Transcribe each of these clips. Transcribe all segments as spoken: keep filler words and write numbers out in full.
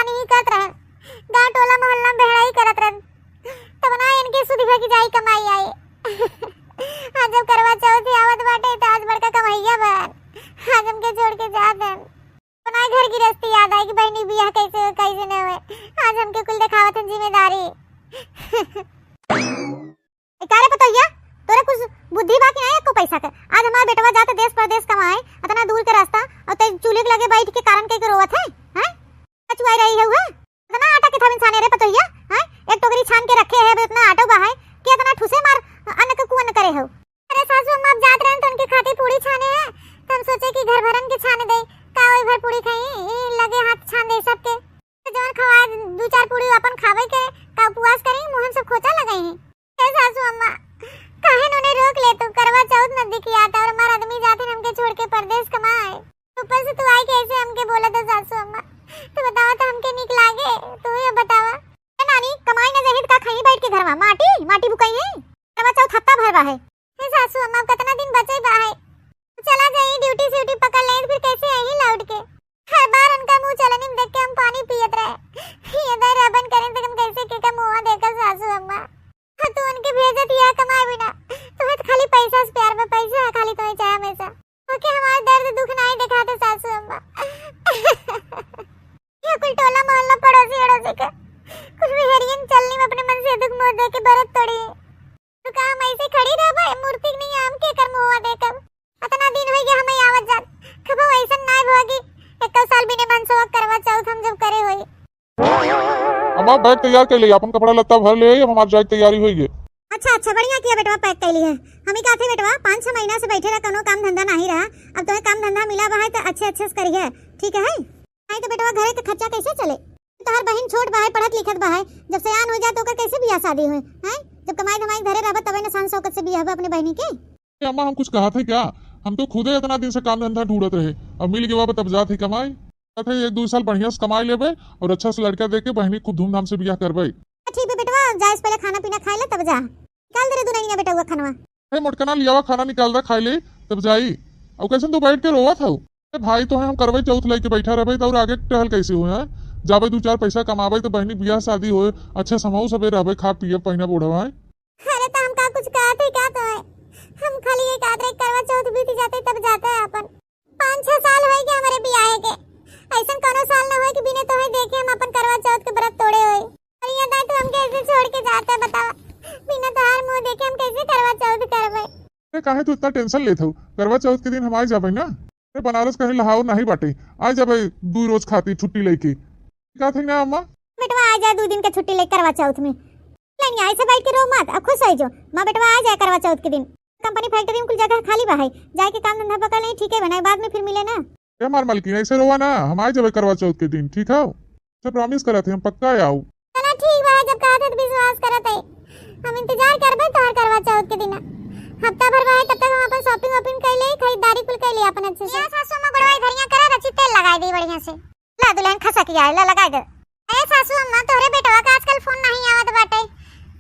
नहीं करत रहन, गाँव टोला मोहल्ला में बेहराई करत रहन, तब ना इनके सुधि भा कि जाई कमाई आई। आज जब करवा चौथ आवत बाटे, त आज बड़का कमैया बन, आज हमके छोड़ के जात हन। अपना घर गिरस्ती याद आई कि बहिनी बियाह कैसे हो, कैसे न होए। आज हमके कुल देखावत हन जिम्मेदारी। ए, का रे पतोहिया, तोरे कुछ बुद्धि बा कि नहीं एको पैसा के? आज हमार बेटवा जात देश परदेश कमाए, अतना दूर के रास्ता, और ते चूल्हे के लगे बैठ के कारण कह के रोवत है, हैं? कचुआई रही है हुआ? अतना आटा के थमिन छाने रे पतोहिया, हैं? एक टोकरी छान के रखे है, अबे अतना आटो बा है कि अतना ठूसे मार अन्न के कुअन्न करे हो? अरे सासू अम्मा, अब जात रहन तो उनके खातिर पूड़ी छाने हैं, तो हम सोचे कि घर भरन के छाने दे, का वही भर पूड़ी खाई, ई लगे हाथ छान दे सबके। तो जवन खवा दू चार पूड़ी अपन खावे के, का उपवास करी, मुँह में सब खोचा लगाई। ए सासू अम्मा, काहे नोने रोक ले तू? करवा चौथ नजदीक आत है और हमार आदमी जात है हमके छोड़ के परदेश कमाए। ऊपर से तू आई के ऐसे हमके बोलत हो सासू अम्मा, तू बतावा तो हमके नीक लागे? तू ही बतावा। ए नानी, कमाई न जहित का खाई बैठ के घरवा? माटी, माटी बुकाई है। करवा चौथ हफ्ता भर बा है। हे सासू अम्मा, अब कितना दिन बचे बा है? चला जाई, ड्यूटी स्यूटी पकड़ ले, फिर कैसे आई लौट के? हर बार उनका मुँह चलनी में देख के हम पानी पियत रहे। ये दर अपन करें तो हम कैसे के का मुँह देखा सासू अम्मा? हाँ, तू उनके भेजत या कमाए बिना, तुम्हें तो खाली पैसा से प्यार बा, पैसा है खाली तुम्हें चाहे हमेशा। ओके, हमार दर्द दुख नाई देखाते सासू अम्मा। ये कुल टोला मोहल्ला पड़ोसी अड़ोसी के कुल बिहरियन चलनी में अपने मन से दुख मोह दे के बरत तोड़ी। तो का हम ऐसे खड़ी रहबे मूर्ति के नहीं आम के कर मुँहवा देखब? अतना दिन होई गया हमें आवत जात, कबो ऐसन नाई भवा कि एको साल बिने मनसवा करवा चौथ हम जब करे होई। अम्मा, बैग तैयार कर ले, अपन कपड़ा लत्ता भर ले, अब हमार जाए के तैयारी होई है। अच्छा, अच्छा, बढ़िया किया बेटवा, पैक कर ली है। हम ही कहते बेटवा, पाँच छह महीना से बैठे रहा, कोनो काम धंधा नहीं रहा, अब तुम्हें काम धंधा मिला बा है तो अच्छे अच्छे से करिए, ठीक है? नहीं तो बेटवा, घरे के खर्चा कैसे चले? तोहर बहिन छोट बा है, पढ़त लिखत बा है, जब सयान हो जाए तो ओकर कैसे बियाह शादी होए, हैं? जब कमाई धमाई घरे रहबा तबे न शान शौकत से बियाह बा अपने बहिनी के। ए अम्मा, हम कुछ कहत है क्या? हम तो खुदे इतना दिन से काम धंधा ढूंढत रहे, अब मिल गवा बा तब जात है कमाए। कहत है एक दो साल बढ़िया से कमाई लेबे और अच्छा से लड़का देके बहिनी खूब धूमधाम से बियाह करबे। ठीक बे बेटवा, जा इस पहले खाना पीना खाए ले तब जा। निकाल दे रे दुनैया बेटवा खानवा। ए मोटकना, लियावा खाना निकाल दे, खाए ले तब जाई। और कैसे तू बैठ के रोवत हऊ? ए भाई, तो हम करवाई चौथ लेके बैठा रहबे तो और आगे टहल कैसे हो, हैं? जाबे दो चार पैसा कमाबे तो बहिनी बियाह शादी होए, अच्छा समूह सबे रहबे, खा पिए पहिना बूढ़वा है। अरे तो हम का कुछ कहत है क्या तो है? हम खाली एक आदरे करवा चौथ बीत जाते तब जाते है अपन। पाँच छह साल होई गए हमारे बियाहे के, ऐसन कोनो साल ना होई कि बिना तोहे देखे हम अपन करवा चौथ के व्रत तोड़े होई। और ये दाई तू हमके ऐसे छोड़ के जाता है, बतावा, बिना तोहार मुंह देखे हम कैसे करवा चौथ करबे? अरे काहे तू इतना टेंशन लेत हऊ? करवा चौथ के दिन हम आ जाबे ना। अरे बनारस कहीं लहाव नहीं बाटे, आ जाबे दू रोज खातिर छुट्टी लेके। का थे ना अम्मा? बेटवा आ जा दू दिन के छुट्टी ले करवा चौथ में। नहीं, ऐसे बैठ के रो मत, अब खुश हो जो। माँ बेटवा आ जाए करवा चौथ के दिन। कंपनी फैक्ट्री में कुल जगह खाली बा है, जाए के काम धंधा पकड़ ले, ठीक है बनाए, बाद में फिर मिले ना। ए हमार मालकिन, ऐसे रोवा ना, हम आ जाबे करवा चौथ के दिन, ठीक है? से प्रॉमिस करत है, हम पक्का आओ। चला ठीक बा, जब कहत है तो विश्वास करत है, हम इंतजार करबे तोहर करवा चौथ के दिन। हफ्ता भर बा है, तब तक हम अपन शॉपिंग वॉपिंग कर ले, खरीदारी कुल कर ले अपन अच्छे से। या सासू माँ गोड़वा धरिया करा, रची तेल लगाई दी बढ़िया से। ला दुल्हन खसक आए, ला लगाई दे। ए सासू अम्मा, तोहरे बेटवा का आजकल फोन नहीं आवत बाटे।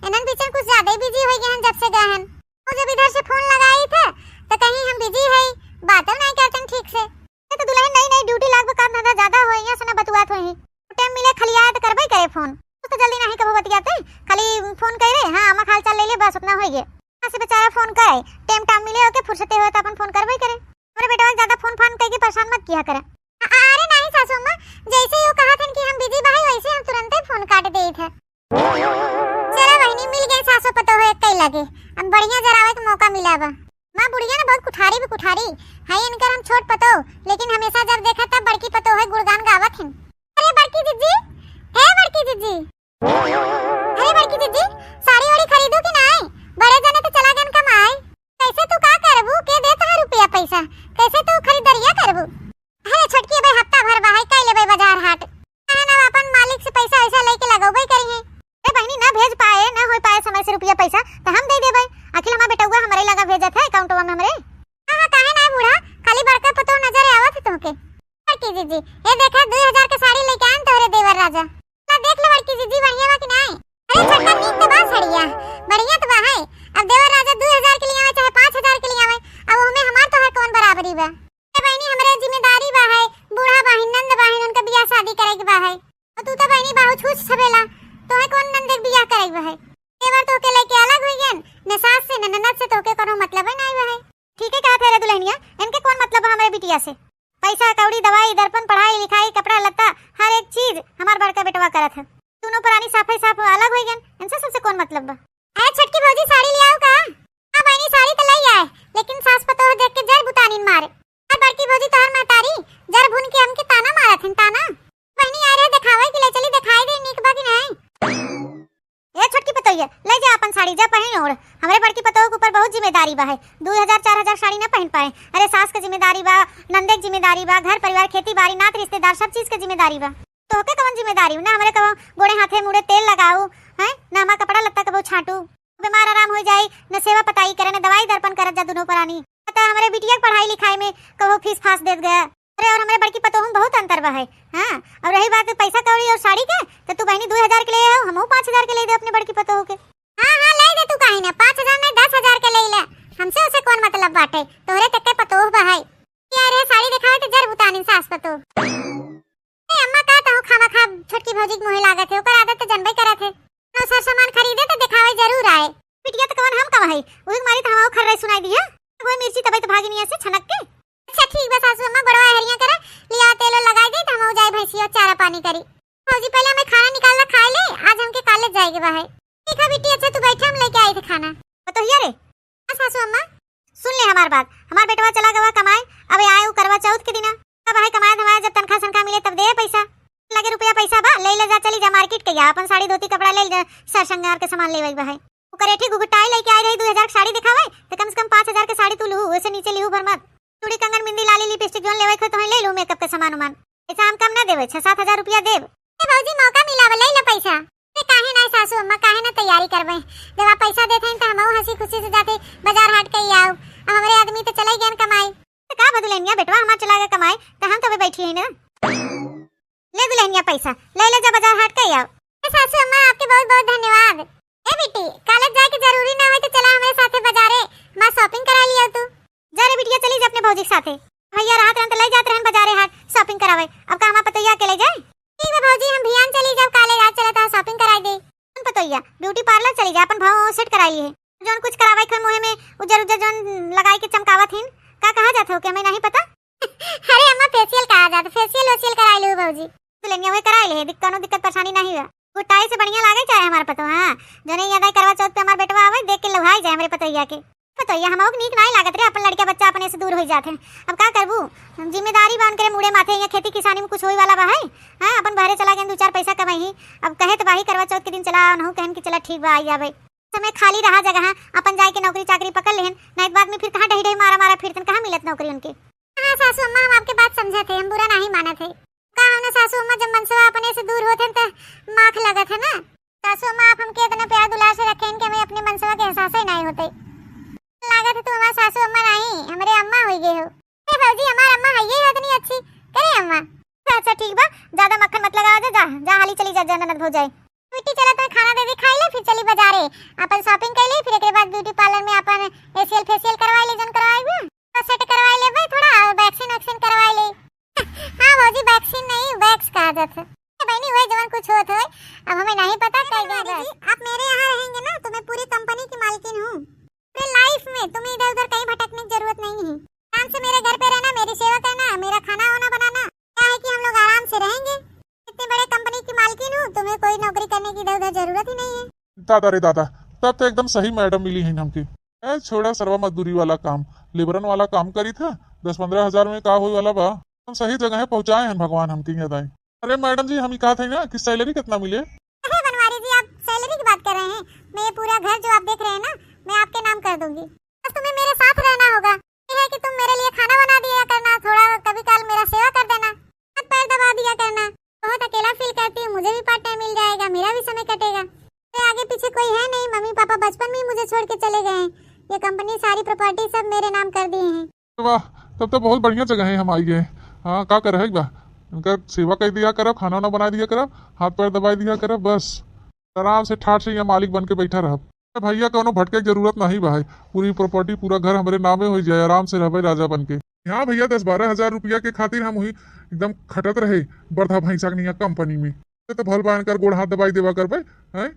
इन्हन बीच में कुछ ज्यादा ही बिजी हो गए हैं जब से गए हैं। वो जब इधर से फोन लगाई थे तो कहीं हम बिजी है, बातों नहीं करते हैं ठीक से। ये तो दुल्हन नई नई ड्यूटी लाग बा, काम धंधा ज्यादा हो, यहाँ से ना बतुआत होई। टाइम मिले खाली आए तो करबे करे फोन। तो जल्दी नहीं कबो बतियाते, खाली फोन करे, हाँ, अम्मा हाल चाल ले ले, बस उतना होई गे। यहाँ से बेचारा फोन करे, टाइम टाइम मिले ओके, फुर्सते होए तो अपन फोन करबे करे। हमरे बेटवा के ज्यादा फोन फान कह के परेशान मत किया करे। अ-, अरे नहीं सासू अम्मा, जैसे ही वो कहा थे कि हम बिजी बा है, वैसे हम तुरंते फोन काट देई थे। चला बहिनी, मिल गए सासू पतोह एक कई लगे, अब बढ़िया जरावे के मौका मिला बा। माँ बुढ़िया ना बहुत कुठारी भी कुठारी है, इनकर हम छोट पतोह, लेकिन हमेशा जब देखा तब बड़की पतोह है गुणगान गावत हैं। अरे बड़की जिज्जी, हे बड़की जिज्जी, अरे बड़की जिज्जी, साड़ी वाड़ी खरीदू कि नाई? बड़े जने तो चला गन कमाए। कैसे तू का करबू? के देत है रुपया पैसा? कैसे तू खरीदरिया करबू? अरे छोटकी, अबे हफ्ता भर बा है, कई लेबे बाजार हाट। कहन अब अपन मालिक से पैसा वैसा लेके लगौबे करी है। ए बहिनी, ना भेज पाए, ना हो पाए समय से रुपया पैसा, तो हम दे देबे। आखिर हमार बेटउआ हमरे लगा भेजत है, अकाउंटवा में हमरे। हाँ, हाँ, काहे ना बूढ़ा, खाली बड़का पतोह नजर आवत है तोहके। बड़की जिज्जी, ये देखा, दू हजार के साड़ी लेके आन तोहरे देवर राजा। ला देख ले बड़की जिज्जी, बढ़िया बा कि नाई? अरे छोटका, नीक तो बा साड़िया, बढ़िया तो बा है। अब देवर राजा दू हजार के लिए आवे चाहे पाँच हजार के लिए आवे, अब ओमे हमार तोहर कौन बराबरी बा? ए बहिनी, हमरे जिम्मेदारी बा है, बूढ़ा बाहिन, नंद बाहिन, उनका बियाह शादी करे के बा है। और तू तो बहिनी बाहु छूछ छबेला, तोहे कौन नंदे के बियाह करे के बा है? देवर तोहके लेके अलग हुई गन, न सास से न ननद से तोहके कोनो मतलब ही नहीं बा है। ठीक है, कहा फेरे दुल्हनिया, इनके कौन मतलब बा हमरे बिटिया से? पैसा कौड़ी, दवाई, दर्पण, पढ़ाई लिखाई, कपड़ा लत्ता, हर एक चीज हमार बड़का बेटवा करत है। दोनों परानी साफे साफ अलग हुई गन, इनसे सबसे कौन मतलब बा? अरे छोटकी भौजी, साड़ी ले आओ का? हाँ बहिनी, साड़ी तो ले आए, लेकिन सास पतोह देख के जर बुतानिन मारे। अरे बड़की भौजी, तोहर महतारी जर भुन के हमके ताना मारत हिन, ताना। बहिनी आ रहे देखावे के, ले चली, देखाई दे नीक बा कि नहीं। ए छोटकी पतोहिया, ले जा अपन साड़ी, जा पहिन ओढ़। हमरे बड़की पतोह के ऊपर बहुत जिम्मेदारी बा है, दो हजार चार हजार साड़ी ना पहिन पाए। अरे सास के जिम्मेदारी बा, नंदे के जिम्मेदारी बा, घर परिवार, खेती बाड़ी, नात रिश्तेदार, सब चीज के जिम्मेदारी बा। तोहके कवन जिम्मेदारी? ना हमरे कबो गोड़े हाथे मुड़े तेल लगाऊ, हैं? ना हमार कपड़ा लत्ता कबो छाटू। बीमार आराम हो जाई, न सेवा पताई करे, न दवाई दर्पण करत जा दुनो परानी। त हमरे बिटिया के पढ़ाई लिखाई में कबो फीस फास देत गया। अरे और हमरे बड़की पतोह में बहुत अंतर बा है। हाँ, और रही बात पैसा कौड़ी और साड़ी के, तो तू बहिनी दो हजार के ले आओ, हमहू पाँच हजार के ले दे अपने बड़की पतोह के। हाँ हाँ, ले दे तू, काहे ना, पाँच हजार नहीं, दस हजार के ले ले, हमसे उसे कौन मतलब बाटे, तोहरे तक के पतोह बा है। यार ये साड़ी दिखावे तो जर बुतानी सास पतोह। ए अम्मा, का तहु खामा खा छोटकी भौजी के मुँहे लागत है, ओकर आदत तो जनबे करत है। नो सर सामान खरीदे तो दिखावे जरूर आए। बिटिया तो कवन हम कम है, उही मारी तो हमहू खर्रे सुनाई दिया। वो मिर्ची तबे तो भागिनिया से छनक के। अच्छा ठीक बा सासू अम्मा, गोड़वा हरिया करे, लिया तेल ओल लगाई दे तो हमहू जाए भैंसिया चारा पानी करी। भौजी पहले हमें खाना निकाल ला, खाए ले, आज हमके कॉलेज जाए के बा है। ठीक है बिट्टी, अच्छा तू बैठे, हम लेके आई थे खाना। पतोहिया रे, हाँ सासू अम्मा, सुन ले हमार बात। हमार बेटवा चला गवा कमाए, अबे आए उ करवा चौथ के दिना। तब है कमाए धमाए, जब तनखा सनखा मिले तब दे पैसा। लगे रुपया पैसा बा, ले ले जा, चली जा मार्केट के, या अपन साड़ी धोती कपड़ा ले ले जा, सर श्रृंगार के सामान लेवे के बा है। उ करेठी घुघुटाई लेके आई रही, दो हजार के साड़ी दिखावे, तो कम से कम पाँच हजार के साड़ी तू लूहू, वैसे नीचे लिहू भर मत। चूड़ी कंगन बिंदी लाली लिपस्टिक जोन लेवे के हो तो ले लू मेकअप के सामान उमान। ऐसा हम कम ना देवे, छह सात हजार रुपया देब। ए भौजी, मौका मिला बा, ले ले पैसा। ए, काहे ना सासू अम्मा, काहे ना तैयारी करबे? जब आप पैसा देत हईन, त हमहू हंसी खुशी से जाके बाजार हाट के ही आऊ। अब हमरे आदमी त चले गए कमाई। त का बा दुल्हनिया, बेटवा हमार चला गए कमाई, त हम तबे बैठी है ना। ले दुल्हनिया पैसा, ले ले जा बाजार हाट के ही आऊ। ए सासू अम्मा, आपके बहुत बहुत धन्यवाद। ए बेटी, कॉलेज जाए के जरूरी ना होई त चला हमरे साथे बाजारे, माँ shopping करा लिया तू। जा रे बिटिया, चली जा अपने भौजी के साथे। भैया रहत रहन त ले जात रहन बाजारे हाट shopping करावे, अब का हमार पतोहिया अकेले जाए? ठीक बा भौजी, हम भियान चली जाब कॉलेज, आज चला तोहार shopping कराई दे। सुन पतोहिया, beauty parlour चली जा, अपन भाव सेट कराई लिए। जौन कुछ करावे के मुँहे में उज्जर उज्जर जौन लगाई के चमकावत हिन, का कहा जात हो, कि हमें नहीं पता? अरे अम्मा, facial कहा जात, facial वेशियल कराई लू भौजी। दुल्हनिया वही कराई ले, दिक-, कौनो दिक्कत परेशानी नहीं हुआ। गुटाई से बढ़िया लागे चाहे हमार पतोह, हाँ। जौने याद आई करवा चौथ पे हमार बेटवा आवे, देख के लुभाई जाए हमरे पतोहिया के। पतोहिया, हमहू के नीक नाई लागत रे, अपन लड़का बच्चा अपने से दूर होई जात है। अब का करबू, जिम्मेदारी बा उनके मुड़े माथे, यहाँ खेती किसानी में कुछ होई वाला बा है? हाँ, अपन बहरे चला गए, दो चार पैसा कमाई। अब कहे तो बाही करवा चौथ के दिन चला, उनहू कहन कि चला ठीक बा, आई जाबे। समय खाली रहा जगह, अपन जाए के नौकरी चाकरी पकड़ लेहन, नहीं तो बाद में फिर कहाँ डही डही मारा मारा फिरतन, कहाँ मिलत नौकरी उनके। हाँ सासू अम्मा, हम आपके बात समझत है, हम बुरा नहीं मानत है। का हो ना सासू अम्मा, जब मनसवा अपने से दूर होत है त माख लगत है ना। सासू अम्मा, आप हमके इतना प्यार दुलार से रखेन कि हमें अपने मनसवा के एहसास ही नहीं होते। लागत है तू हमार सासू अम्मा नहीं, हमरे अम्मा होई गए हो। ए भौजी, हमार अम्मा है ये इतनी अच्छी। करे अम्मा। अच्छा, अच्छा, ठीक बा, ज्यादा मक्खन मत लगावा जा, जा, जा हाली चली जा, जा ननद भौजाई। बेटी चला तो खाना दे दे, खाई ले, फिर चली बाजारे, अपन shopping कर ले, फिर एकरे बाद beauty parlour में अपन फेशियल फेशियल करवाई ले, जौन करवाई बा। तो सेट करवाई लेबे थोड़ा, और वैक्सीन वैक्सीन करवाई ले। हाँ भौजी, वैक्सीन नहीं, वैक्स कहा जात है। ए बहनी, वही जवन कुछ होत होए, अब हमें नहीं पता, नहीं, कर नहीं, देंगे। दीदी, आप मेरे यहाँ रहेंगे ना, तो मैं पूरी कंपनी की मालकिन हूँ। पूरे लाइफ में तुम्हें इधर उधर कहीं भटकने की जरूरत नहीं है। आराम से मेरे घर पे रहना, मेरी सेवा करना, मेरा खाना वाना बनाना। क्या है कि हम लोग आराम से रहेंगे। इतनी बड़े कंपनी की मालकिन हूँ, तुम्हें कोई नौकरी करने की इधर उधर जरूरत ही नहीं है। दादा रे दादा, तब तो एकदम सही मैडम मिली है हमके। ए, छोड़ा सरवा मजदूरी वाला काम, लेबरन वाला काम करी था, दस पन्द्रह हजार में का होए वाला बा। हम सही जगह पहुँचाए हैं भगवान हमके, याद आए। अरे मैडम जी, हम ही कहा थे ना कि सैलरी कितना मिले? अरे बनवारी जी, आप सैलरी की बात कर रहे हैं? मैं ये पूरा घर जो आप देख रहे हैं ना, मैं आपके नाम कर दूंगी। बस तुम्हें मेरे साथ रहना होगा। ये है कि तुम मेरे लिए खाना बना दिया करना, थोड़ा कभी काल मेरा सेवा कर देना, हाथ पैर दबा दिया करना। बहुत अकेला फील करती हूँ, मुझे भी पार्ट टाइम मिल जाएगा, मेरा भी समय कटेगा। मेरे आगे पीछे कोई है नहीं, मम्मी पापा बचपन में ही मुझे छोड़ के चले गए हैं। ये कंपनी, सारी प्रॉपर्टी सब मेरे नाम कर दिए हैं। वाह, तब तो बहुत बढ़िया जगह है हम आई गए। हाँ, का कर है बा, इनका सेवा कर दिया करब, खाना वाना बना दिया करब, हाथ पैर दबाई दिया करब, बस आराम से ठाट से यहाँ मालिक बन के बैठा रहब। ए भैया, कौनो भटके के जरूरत नहीं बा है, पूरी प्रॉपर्टी, पूरा घर हमरे नामे हो जाए, आराम से रहबे राजा बन के। हाँ भैया, दस बारह हजार रुपया के खातिर हम वही एकदम खटत रहे बरधा भैंसा के निया कंपनी में। तो भल बा, इनकर गोड़ हाथ दबाई देवा करबे, हैं?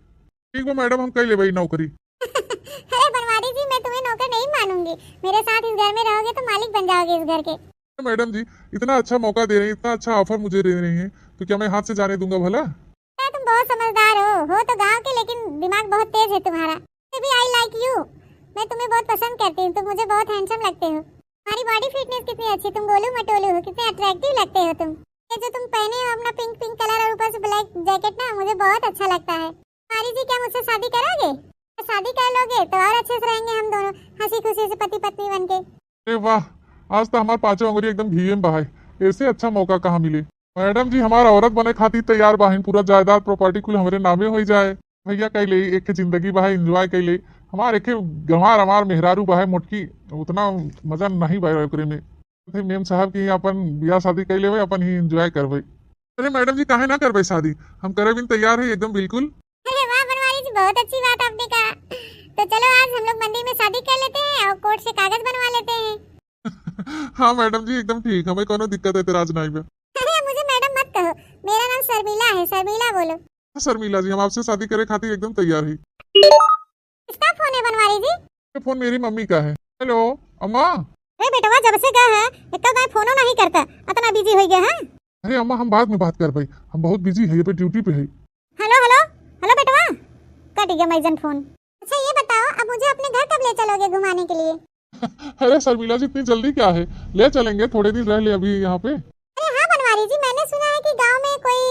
ठीक बा मैडम, हम कई लेबे ई नौकरी। अरे बनवारी जी, मैं तुम्हें नौकर नहीं मानूंगी। मेरे साथ इस घर में रहोगे तो मालिक बन जाओगे इस घर के। मैडम जी, इतना अच्छा मौका दे रही हैं, इतना अच्छा ऑफर मुझे दे रही हैं, तो क्या मैं हाथ से जाने दूंगा भला? क्या तुम बहुत समझदार हो, हो तो गांव के, लेकिन दिमाग बहुत तेज है तुम्हारा। फिर भी I like you, मैं तुम्हें बहुत पसंद करती हूँ, तुम मुझे बहुत हैंडसम लगते हो। तुम्हारी बॉडी फिटनेस कितनी अच्छी, तुम गोलू मटोलू हो, कितने अट्रैक्टिव लगते हो तुम। ये जो तुम पहने हो अपना पिंक पिंक कलर और ऊपर से ब्लैक जैकेट ना, मुझे बहुत अच्छा लगता है। बनवारी जी, क्या मुझसे शादी करोगे? शादी कर लोगे तो और अच्छे से रहेंगे हम दोनों, हंसी खुशी से पति पत्नी बन के। अरे वाह, आज तो हमार पाँचों अंगुरी एकदम घीये में बहाए, ऐसे अच्छा मौका कहाँ मिले। मैडम जी हमार औरत बने खातिर तैयार बाहिन, पूरा जायदाद प्रॉपर्टी कुल हमरे नामे हो जाए। भैया कह ले, एक जिंदगी बा, एंजॉय कह ले। हमार एक गंवार हमार मेहरारू बा है मोटकी, उतना मजा नहीं बा ओकरे में। थे मेम साहब की अपन ब्याह शादी कर लेवे, अपन ही एंजॉय करबे। अरे मैडम जी, काहे ना करबे शादी, हम करे बिन तैयार है एकदम बिल्कुल। अरे वाह बनवारी जी, बहुत अच्छी बात आपने कहा। तो चलो आज हम लोग मंदिर में शादी कर लेते हैं और कोर्ट से कागज बनवा लेते हैं। हाँ मैडम जी, एकदम ठीक, हमें कोनो दिक्कत एतराज नहीं बा। अरे मुझे मैडम मत कहो, मेरा नाम शर्मिला है, शर्मिला बोलो। हाँ शर्मिला जी, हम आपसे शादी करे खातिर एकदम तैयार है। किसका फोन है बनवारी जी? ये फोन मेरी मम्मी का है। हेलो अम्मा। अरे बेटवा, जब से गए हैं एक तो फोनो नहीं करता, इतना बिजी हो गया है। अरे अम्मा, हम बाद में बात करबे, हम बहुत बिजी है, ये पे ड्यूटी पे है। हेलो हेलो हेलो बेटवा, कट गया मैजन फोन। अच्छा ये बताओ, अब मुझे अपने घर कब ले चलोगे घुमाने के लिए? अरे शर्मिला जी, इतनी जल्दी क्या है, ले चलेंगे, थोड़े दिन रह ले अभी यहाँ पे। अरे हाँ बनवारी जी, मैंने सुना है कि गांव में कोई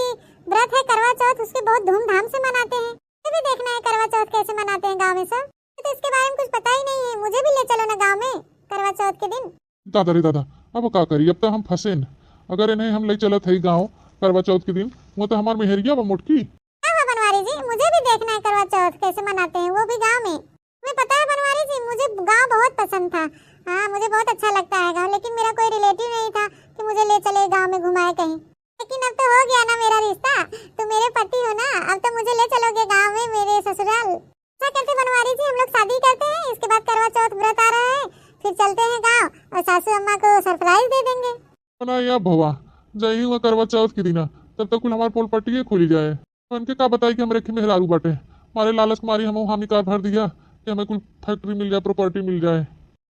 व्रत है करवा चौथ, उसके बहुत धूमधाम से मनाते हैं। मुझे भी देखना है करवा चौथ कैसे मनाते हैं गांव में सब। मुझे तो इसके बारे में कुछ पता ही नहीं है, मुझे भी ले चलो ना गांव में करवा चौथ के दिन। दादा रे दादा, अब का करी, अब तो हम फंसे न। अगर इन्हें हम ले चलत है गांव करवा चौथ के दिन, वो तो हमार मेहरिया बा मोटकी। हाँ हाँ बनवारी जी, मुझे भी देखना है करवा चौथ कैसे मनाते हैं, वो भी गांव में। तुम्हें पता है बनवारी जी, मुझे गांव बहुत पसंद था। हाँ, मुझे बहुत अच्छा लगता है गांव, लेकिन मेरा कोई रिलेटिव नहीं था कि मुझे ले चले गांव में घुमाए कहीं। लेकिन अब तो हो गया ना मेरा रिश्ता, तुम मेरे पति हो ना, अब तो मुझे ले चलोगे गांव में, मेरे ससुराल। अच्छा करते बनवारी जी, हम लोग शादी करते हैं, इसके बाद करवा चौथ व्रत आ रहा है, फिर चलते हैं गांव और सासू अम्मा को सरप्राइज दे देंगे। ना या भवा, जही हुआ करवा चौथ के दिना, तब तक कुल हमार पोलपट्टिए खुली जाए। उनके का बताई कि हमरे के मेहरारू बाटे, मारे लालच के मारी हम हामी कार भर दिया कि हमें कुल फैक्ट्री मिल जाए, प्रॉपर्टी मिल जाए।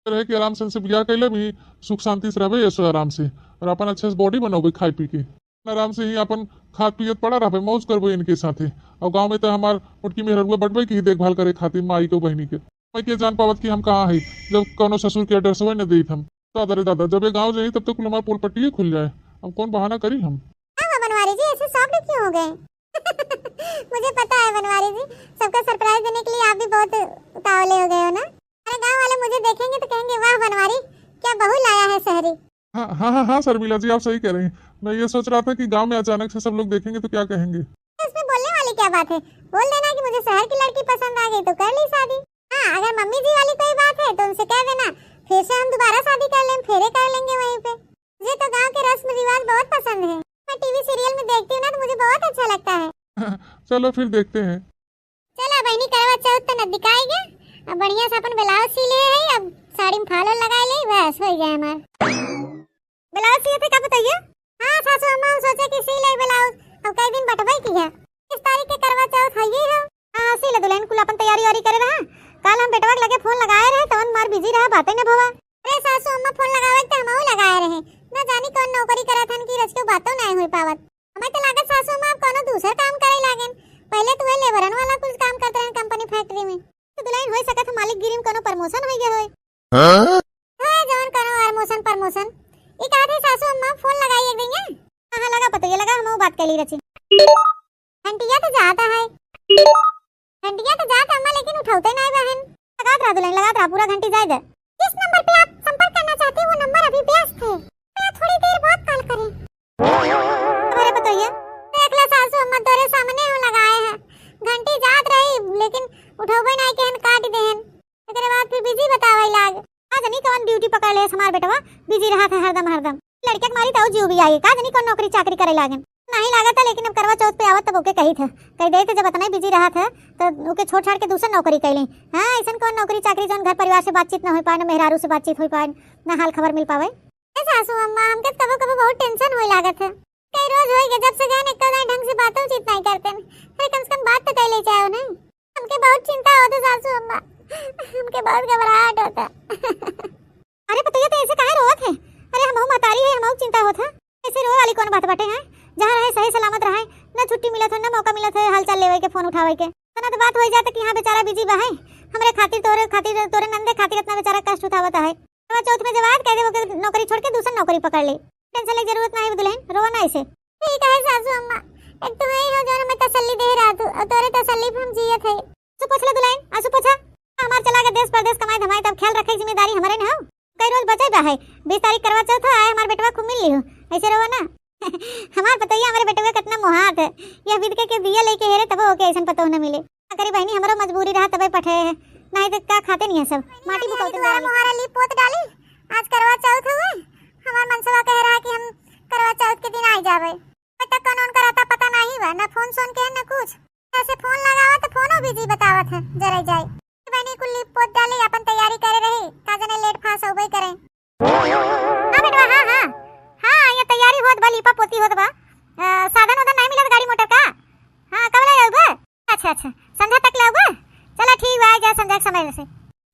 रहे कि आराम से इनसे बियाह कैले भी, सुख शांति से रहबे, ऐसे आराम से, और अपन अच्छे से बॉडी बनौबे खाए पी के। आराम से ही अपन खात पियत पड़ा रहबे, मौज करबे इनके साथे। और गांव में तो हमार मोटकी मेहररुआ बटबे की देखभाल करे खातिर माई के, बहिनी के। मैं के जान पावत कि हम कहाँ है, जब कौनो ससुर के एड्रेसवे न देत हम। दादा रे दादा, जब ये गांव जाई तब तक कुल हमार पोलपट्टिए खुल जाए। अब कौन बहाना करी हम? हाँ, हाँ, बनवारी जी, ऐसे सॉफ्ट क्यों हो गए? मुझे पता है बनवारी जी, सबको सरप्राइज देने के लिए आप भी बहुत उतावले हो गए हो ना। अरे गांव वाले मुझे देखेंगे तो कहेंगे, "वाह बनवारी, क्या बहू लाया है शहरी।" हाँ, हाँ, हाँ, हाँ, शर्मिला जी, आप सही कह रही हैं। मैं ये सोच रहा था कि गांव में अचानक से सब लोग देखेंगे तो क्या कहेंगे। इसमें बोलने वाली क्या बात है? बोल देना कि मुझे शहर की लड़की पसंद आ गई तो कर ली शादी। हाँ, अगर मम्मी जी वाली कोई बात है तो उनसे कह देना, फिर से हम दोबारा शादी कर लें, फेरे कर लेंगे वहीं पे। मुझे तो गांव के रस्म रिवाज बहुत पसंद है। मैं टीवी सीरियल में देखती हूँ ना, तो मुझे बहुत अच्छा लगता है। चलो फिर देखते हैं। चला बहिनी, करवा चौथ तो नजदीक आइ गया, अब बढ़िया से अपन ब्लाउज सी ले है, अब साड़ी में फाल वाल लगाए ले, बस हो गया हमार। ब्लाउज सिए थे का बताइए? हाँ सासू अम्मा, हम सोचे कि सी ले ब्लाउज, अब कई दिन बटबे की है, इस तारीख के करवा चौथ है ये है। हाँ सी ले दुल्हन, कुल अपन तैयारी वारी करे रहा, कल हम बेटवा के लगे फोन लगाए रहे तो मार बिजी रहा, बातें न भवा। अरे सासू अम्मा फोन लगावे तो हमहू लगाए रहे, न जानी कौन नौकरी करत हन कि रचके बातों ना हो पावत। हमें तो लागत सासू अम्मा आप कौनो दूसर काम करे लागेन। पहले तो वे लेबरन वाला कुछ काम करत रहन कंपनी फैक्ट्री में। तो दुल्हन हो सकत है मालिक गिरी में कौनो प्रमोशन हो गया होय। हाँ? हाँ, जवन कौनो प्रमोशन, प्रमोशन। ई कहा थे सासू अम्मा फोन लगाई एक दिन, या? हाँ, हाँ, लगा पतो, ये लगा हम बात कर ली रची। घंटिया तो जाता है। घंटिया तो जाता अम्मा, लेकिन उठाते नहीं बहन। लगात रहा दुल्हन, लगात रहा, पूरा घंटी जाए दे। जिस नंबर पे आप संपर्क करना चाहते हैं, वो नंबर अभी व्यस्त है। कृपया थोड़ी देर बाद कॉल करें। अरे बताइए, देख ले सासू अम्मा तोरे सामने हो लगाए हैं, घंटी जात रही लेकिन उठौबे नहीं केहन, काट देहन। एकरे बाद फिर बिजी बतावे लाग। का जानी कवन ड्यूटी पकड़ ले हमार बेटवा, बिजी रहा था हरदम हरदम। लड़के के मारी तो जीव भी आई, का जानी कौन नौकरी चाकरी करे लागेन। नहीं लागत है, लेकिन अब करवा चौथ पे आवत तब ओके कही थे, कह दे थे जब इतना बिजी रहा था तो ओके छोड़ छाड़ के दूसर नौकरी कैले। हाँ, ऐसन कौन नौकरी चाकरी जौन घर परिवार से बातचीत ना हो पाए, ना मेहरारू से बातचीत हो पाए, ना हाल खबर मिल पावे। ए सासू अम्मा, हमके कबो कबो बहुत टेंशन होए लागत है। कई रोज होइ गए जब से गए, एको दाईं ढंग से बातों चीत नाहीं करते हैं। अरे कम से कम बात तो कर ले चाहो नहीं। हमके बहुत चिंता होता सासू अम्मा, हमके बहुत घबराहट होता। अरे पतोहिया, तो ऐसे काहे रोवत है? अरे हमहू महतारी है, हमहू चिंता होत है। ऐसे रोवे वाली कौन बात बाटे हैं? जहाँ रहे सही सलामत रहे, ना छुट्टी मिलत है, ना मौका मिलत है हालचाल लेवे के, फोन उठावे के। इतना तो बात हो जाता कि हाँ बेचारा बिजी बा है, हमरे खातिर, तोरे खातिर, तोरे नंदे खातिर इतना बेचारा कष्ट उठावत है। करवा चौथ में जब आज कह दे ओके नौकरी छोड़ के दूसर नौकरी पकड़ ले। टेंशन ले जरूरत ना है दुल्हन, रोवा ना ऐसे। ठीक है सासू अम्मा, एक तो यही हो जो हमें तसल्ली दे रहा तू, और तोरे तसल्ली पे हम जियत है। आंसू पोछ ले दुल्हन, आंसू पोछा। हमार चला गए देश परदेश कमाए धमाए, तब ख्याल रखे की जिम्मेदारी हमारे ना हो। कई रोज बचे बा है, बीस तारीख करवा चौथ है, आए हमार बेटवा खूब मिल लिहू, ऐसे रोवा ना। हमार पतोहिया हमारे बेटवा कितना मोहात है, यह विधके के बिया लेके हेरे तबो ओके ऐसन पतोह न मिले। का करी बहनी, हमरो मजबूरी रहा तबे पठे है, नाहीं तो का खाते नहीं है सब, माटी बुकौते दुआरा मोहारा ली पोत डाली। आज करवा चौथ हुए, हमार मनसवा कह रहा कि हम करवा चौथ के दिन आ जावे। अबे तक कौन उनका रहता पता नहीं बा, ना फोन सोन के है ना कुछ। ऐसे फोन लगावा तो फोनो बिजी बतावत है, जरे जाए। बहनी कुल लीप पोत डाली, अपन तैयारी करे रही, का जने लेट फास होबे करे। हाँ बेटवा, हाँ, हाँ। हाँ, ये तैयारी होत बा, लीपा पोती होत बा। अ, साधन उधन नहीं मिलत गाड़ी मोटर का? हाँ, कब ले आउबे? अच्छा, अच्छा, संझा तक ले आउबे? चला ठीक बा, आ जा संझा के समय से।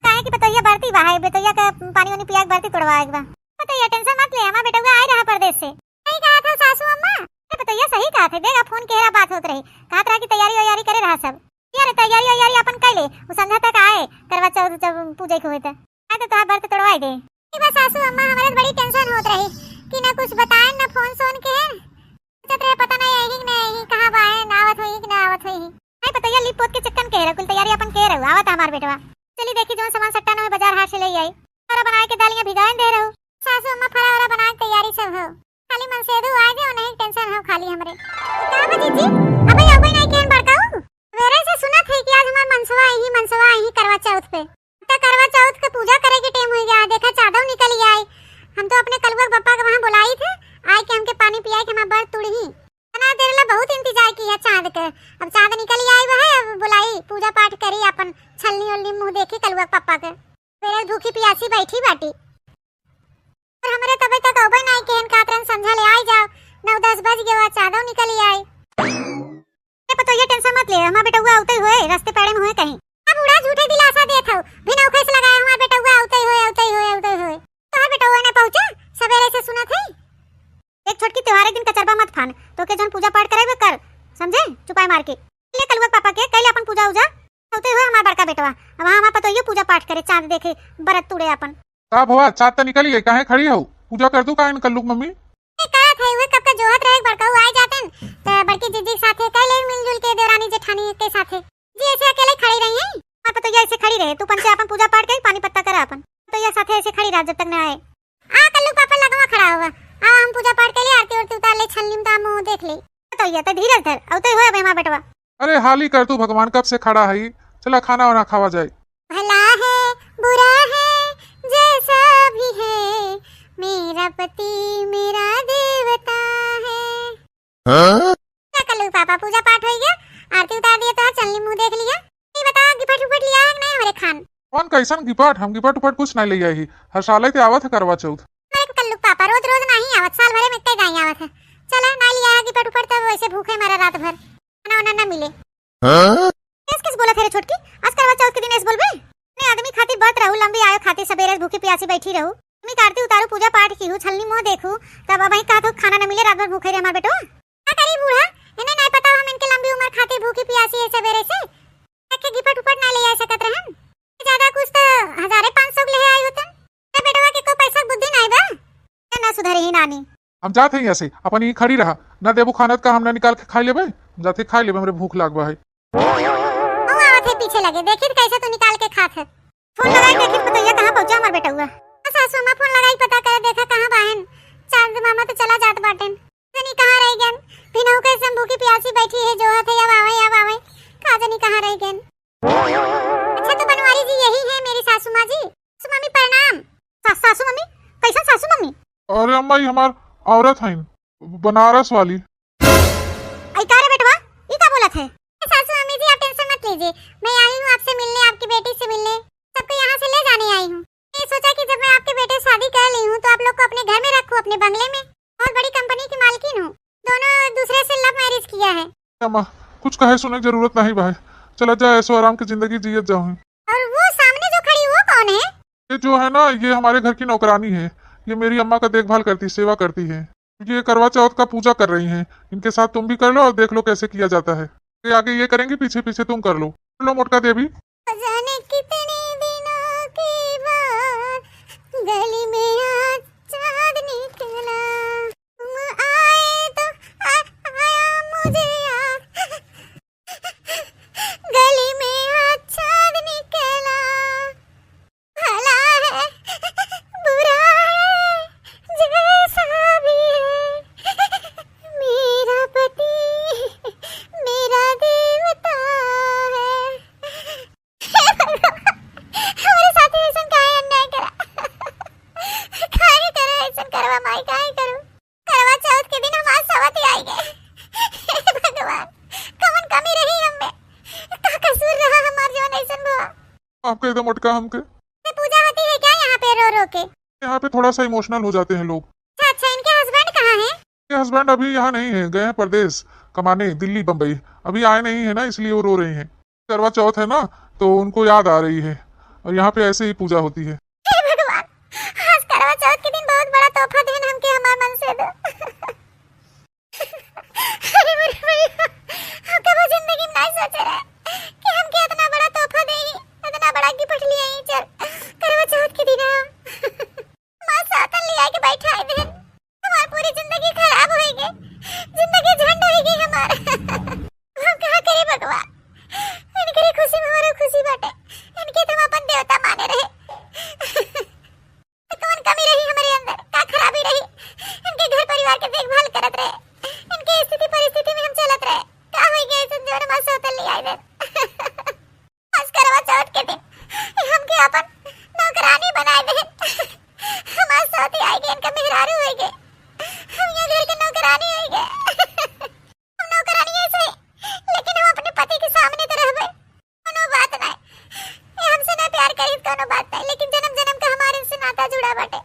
काहे कि पतोहिया बरती बा, है बेटोहिया का पानी वानी पिया के बरती तोड़वा एक बा। पतोहिया टेंशन मत ले, हमार बेटवा आए रहा परदेश से। सही कहा था सासू अम्मा। अरे पतोहिया सही कहा थे, देखा फोन के रहा बात होत रही, कहत रहा कि तैयारी वैयारी करे रहा सब। यार तैयारी वैयारी अपन कर ले, वो संझा तक आए, करवा चौथ जब पूजे के होए त। आए तो तोहार बरत तोड़वाई दे। ई बा सासू अम्मा, हमरे त बड़ी टेंशन होत रही कि ना कुछ बताए ना फोन सोन के है। सोचत रहे पता नहीं आई कि ना आई, कहाँ बा है, ना आवत होई कि ना आवत होई। नहीं पतोहिया लीप पोत के चक्कन के रहो, कुल तैयारी अपन के रहो, आवत हमार बेटवा। चली देखी जौन सामान सट्टा ना में बाजार हाट से ले आई। फरा बनाए के दालियाँ भिगाए दे रहो। सासू अम्मा फरा वरा बनाए के तैयारी सब हो। खाली मनसेधु आ जाओ, नहीं टेंशन हो खाली हमरे। का बा जीजी? अबे अबे नहीं केन बड़काऊ? वेरे से सुनत है कि आज हमार मनसवा आई, मनसवा आई करवा चौथ पे। त करवा चौथ के पूजा करे के टाइम हो गया, देखा चाँदो निकल आई। हम तो अपने कलुआ के पप्पा के वहाँ बुलाई थे, आए के हमके पानी पियाए के हमार बरत तुड़ही। इतना देर ला बहुत इंतजार किया चाँद के, अब चाँद निकल आई वह, अब बुलाई पूजा पाठ करी, अपन छलनी उलनी मुँह देखी कलुआ के पप्पा के। वेरे भूखी पियासी बैठी बाटी। पर हमरे तबे तक अउबे नाई केहन, कहत रहन संझा ले आई जाओ, नौ दस बज गयो, आज चाँदो निकल आई। ए पतोहिया टेंशन मत ले, हमार बेटउआ अउते होए, रस्ते पैड़े में होए कहीं। अब बूढ़ा झूठे दिलासा देत हौ, बिना उखैस लगाए हमार बेटउआ अउते होए, अउते होए, अउते होए। तोहार बेटउआ ना पहुँचा, सबेरे से सुनत है। एक छोटकी त्योहार एक दिन कचरबा मत फान, तोके जौन पूजा पाठ कराइबे कर, समझे? चुपाई मार के। ले कलुआ पापा के, कैले अपन पूजा उजा। अउते होए हमार बड़का बेटवा, अब हमार पतोहियो पूजा पाठ करे, चाँद देखे, बरत तुड़े अपन। का भवा, चाँद त निकल गए, काहे खड़ी हौ? पूजा कर दू का इन कल्लू के मम्मी? ए, करत है, उहे कब का जोहत रहे, बड़काऊ आए जातेन, त बड़की जीजी के साथे कह ले मिलजुल के देवरानी जेठानी के साथे। जी ऐसे अकेले खड़ी रही हैं? हाँ, पतोहिया ऐसे खड़ी रहे, तू पंचे अपन पूजा पाठ के पानी पत्ता करा अपन। पतोहिया साथे ऐसे खड़ी रहा जब तक न आए। आ कल्लू पापा लगवा खड़ा हुआ, आ हम पूजा पाठ के लिए आरती उरती उतार ले, छलनी में मुँह देख ले। पतोहिया त धीरज धर, अउते होए अब हमार बेटवा। अरे हाली कर तू, भगवान कब से खड़ा है, चला खाना वाना खावा जाए। भला है, बुरा है, जैसा भी है, मेरा पति मेरा देवता है। हाँ? का कलू पापा, पूजा पाठ हो गया, आरती उतार दिया तो चलनी मुँह देख लिया। ये बताओ, गिफट उफट लिया है कि नहीं हमरे खान? कौन कैसन गिफट? हम गिफट उफट कुछ नहीं ले आई ही, हर साल ते आवत है करवा चौथ। अरे कल्लू पापा, रोज रोज नहीं आवत, साल भरे में एक दाई आवत है। चला, ना लिया है गिफट उफट, तब वैसे भूखे मरा रात भर, खाना वाना ना मिले। हाँ? कैस कैस बोलत है रे छोटकी? आज करवा चौथ के दिन ऐस बोलबे? अपने आदमी खातिर बरत रहू, लंबी आयो खातिर सबेरे भूखी प्यासी बैठी रहू। तुमी आरती उतारू, पूजा पाठ कीहू, छलनी मुँह देखू, तब अबहीं कहत हो खाना न मिले, रात भर भूखे रहे हमार बेटवा। का करी बूढ़ा, इन्हें नहीं पता हम इनके लंबी उम्र खातिर भूखी प्यासी है सबेरे से। देखे गिफट उफट ना ले आ सकत रहन। ज्यादा कुछ तो हजारे पाँच सौ के ले आई होतन। ए बेटवा के को पैसा बुद्धि नहीं बा। ना सुधरी ही नानी। हम जात हई यहाँ से, अपन यहीं खड़ी रहा। ना देबू खाना त का हम ना निकाल के खाई लेबे? हम जात हई खाई लेबे, हमरे भूख लाग बा है। हम आवत है पीछे लगे, देखी त कैसे तू निकाल के खात है। फोन लगाई देखी त पतोहिया कहाँ पहुँचा हमार बेटउआ। सासू अम्मा फोन लगाई पता करे देखा कहाँ बाहन। चांद मामा तो चला जात बाटेन। जनी कहाँ रह गन? भिनऊ के संभू की प्यासी बैठी है, जोहत है, अब आवे, अब आवे। का जनी कहाँ रह गन? अच्छा तो बनवारी जी यही है मेरी सासू माँ जी। सासू मम्मी प्रणाम। सा-, सासू मम्मी? कैसन सासू मम्मी? अरे अम्मा, ई हमार औरत हईन, बनारस वाली। आई का रे बेटवा, ई का बोलत है? सासू मम्मी जी, आप टेंशन मत लीजिए, मैं आई हूँ आपसे मिलने, आपकी बेटी से मिलने, सबको यहाँ से ले जाने आई हूँ। ये सोचा कि जब मैं आपके बेटे से शादी कर ली हूँ तो आप लोग को अपने घर में रखूँ, अपने बंगले में। बहुत बड़ी कंपनी की मालकिन हूँ, दो क्या है? अम्मा, कुछ कहे सुने की जरूरत नहीं बा है। चला जा, ऐसो आराम की जिंदगी जियत जाओ है। और वो सामने जो खड़ी, वो कौन है? ये जो है ना, ये हमारे घर की नौकरानी है। ये मेरी अम्मा का देखभाल करती, सेवा करती है। ये करवा चौथ का पूजा कर रही हैं। इनके साथ तुम भी कर लो और देख लो कैसे किया जाता है। ये आगे ये करेंगी, पीछे पीछे तुम कर लो। कर लो मोटका देवी। जाने कितने दिनों के बाद गली में आज चांद निकला। तुम आए तो आ-, आया मुझे याद। गली में आज चांद निकला। भला है, बुरा है, जैसा भी है, मेरा पति, मेरा देवता है। हे भगवान, हमरे साथे ऐसन काहे अन्याय करा? काहे करा ऐसन करवा माई, काहे करू? करवा चौथ के दिन हमार सवती आई गए। हे भगवान, कौन कमी रही हममें? का कसूर रहा हमार जौन ऐसन भवा? माफ कर दो मोटका हमके। ये पूजा होती है क्या यहाँ पे रो रो के? यहाँ पे थोड़ा सा इमोशनल हो जाते हैं लोग। अच्छा, अच्छा, इनके हस्बैंड कहाँ हैं? ये हस्बैंड अभी यहाँ नहीं है, गए हैं परदेश कमाने, दिल्ली, बम्बई। अभी आए नहीं है ना, इसलिए वो रो रही हैं। करवा चौथ है ना, तो उनको याद आ रही है और यहाँ पे ऐसे ही पूजा होती है। हे भगवान, आज करवा चौथ के दिन बहुत बड़ा तोहफा देन हमके हमार मन से दो। अरे मोरे भैया, हम कबो जिंदगी में नहीं सोचे रहे कि हमके इतना बड़ा तोहफा देई, इतना बड़ा गिफ्ट लिए आई। चल, करवा चौथ के दिन हम माँ सौतन ले आके बैठा है बहन। हमार पूरी जिंदगी खराब होई गई, जिंदगी झंड होई गई हमार। हम कहा करे भगवान, इनकरे खुशी में हमारो खुशी बाटे, इनके तो हम अपन देवता माने रहे। तो कौन कमी रही हमरे अंदर, का खराबी रही? इनके घर परिवार के देखभाल करत रहे, इनके स्थिति परिस्थिति में हम चलत रहे, का होई गया ऐसन जोर माँ सौतन ले आए बहन? आज करवा चौथ के दिन हमके अपन नौकरानी बनाए दे। हमार साथी आए गए, इनका मेहरारू होई गए, हम यहाँ घर के नौकरानी होई गए। हम नौकरानी ऐसे ही, लेकिन हम अपने पति के सामने तो रहबे, कोनो बात नहीं। ये हमसे ना प्यार करी, कोनो बात नहीं, लेकिन जन्म जन्म का हमारे इनसे नाता जुड़ा बाटे।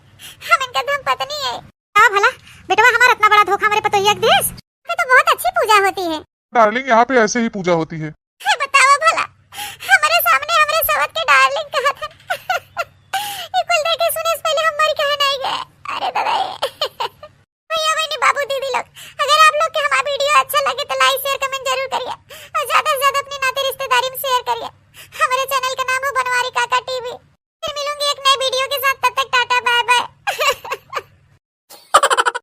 हम इनका धर्म पत्नी है। का भला बेटवा हमार इतना बड़ा धोखा हमारे पतोहिया के देस? ये तो बहुत अच्छी पूजा होती है। डार्लिंग, यहाँ पे ऐसे ही पूजा होती है। हे बतावा भला, हमरे सामने हमरे सवत के डार्लिंग कहा था। ये कुल देखे सुने से पहले हम मर कहे नहीं गए। अरे दादा रे। भैया बहनी बाबू दीदी लोग, अगर आप लोग के हमारा वीडियो अच्छा लगे तो लाइक शेयर कमेंट जरूर करिए।